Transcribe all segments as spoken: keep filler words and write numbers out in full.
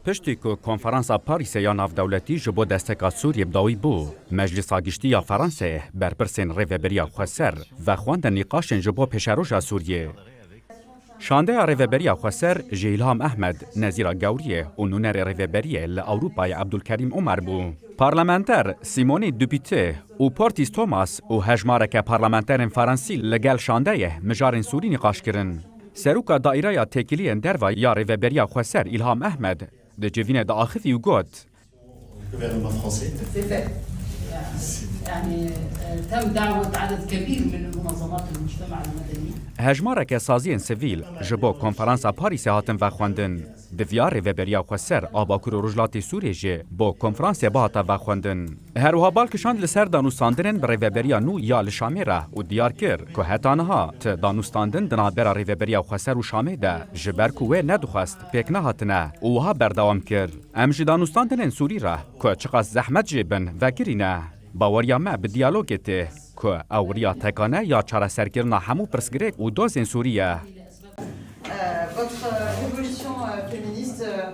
Piştî ku Konferansa Parîsê ya Navdewletî ji bo desteka Sûriyê bi dawî bû, Meclisa Giştî ya Fransayê berpirsên Rêveberiya Xweser vexwendin nîqaşên ji bo pêşeroja Sûriyê. Şandeya Rêveberiya Xweser ji Îlham Ehmed, Nezîra Gawriyê û nûnerê Rêveberiyê li Ewropayê Ebdulkerîm Omer bû. Parlamenter Simone Dupite û Portis Thomas û hejmareke parlamenterên Fransî li gel şandeyê mijarên Sûrî nîqaş kirin. Seroka Daîreya Têkiliyên Derve ya Rêveberiya Xweser Îlham Ehmed di civînê de axivî û got, Gouvernement français. C'est fait. يعني، آه، تم دعوة عدد كبير من المنظمات المجتمع المدني. Hejmareke saziyên sivîl ji bo Konferansa Parîsê hatin vexwendin. Di viya Rêveberiya Xweser a Bakur û Rojhilatê Sûriyê jî bo konferansê bihata vexwendin. Her wiha bal kişand li ser danûstandinên bi Rêveberiya nû ya li Şamê re û diyar kir ku heta niha ti danûstandin di navbera Rêveberiya Xweser û Şamê de ji ber ku wê nedixwest pêk nehatine û wiha berdewam kir. Em ji danûstandinên Sûrî re ku çiqas zehmet jê bin vekirî ne. Baweriya me bi diyalogê tê ku ew riya tekane ya çareserkirina hemû pirsgirêk û dozên Sûrî ye. Euh, votre, euh, révolution, euh, féministe, euh,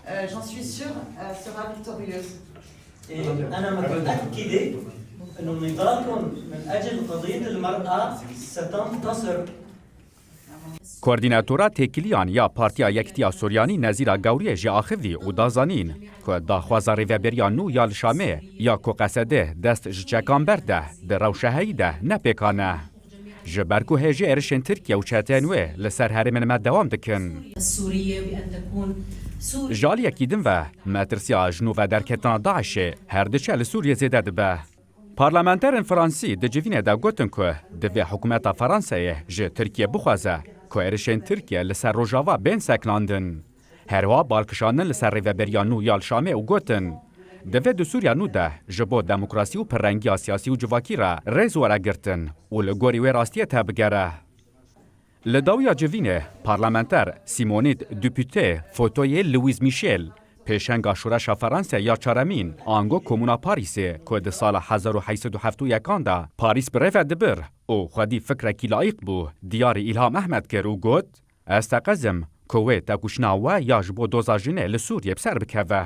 euh, j'en suis sûre, euh, sera victorieuse. أنا متأكدة إنه نضالكم من أجل قضية المرأة ستنتصر. Koordînatora têkiliyan ya Partiya Yekitiya Suryanî Nezîra Gawriyê jî axivî û da zanîn ku daxwaza rêveberiya nû ya li Şamê ya ku qesedê dest ji çekan berde di rewşeheyî de ne pêkan e. Ji ber ku hêjî êrişên Tirkiye û çeteyên wê li ser herêmên me dewam dikin. السورية بأن تكون سوريا. Ji aliyekî din ve, metirsiya ji nû ve derketina DAIŞê her diçe li Sûriyê zêde dibe. Parlamenterên Fransî di civînê de gotin ku divê hikûmeta Fransayê ji Tirkiye bixwaze ku êrişên Tirkiye li ser Rojava bên sekinandin. Herwiha balkişandin li ser rêveberiya nû ya li Şamê û gotin, divê di Sûriya nû de ji bo demokrasî û pirrengiya siyasî û civakî re rêz were girtin û li gorî wê rastiyê tevbigere. Li dawiya civînê, parlamenter Simonît Dupûtê, fotoyê Louise Michel, pêşenga şoreşa Fransayê ya çaremîn, ango Komûna Parîsê, ku di sala hezar û heyt sed û hevtê û yekan de Parîs bi rê ve dibir û xwedî fikrekî layiq bû, diyarî Îlham Ehmed kir û got, Ez teqez im ku wê tekoşîna we ya ji bo doza jinê li Sûriyê bi ser bikeve.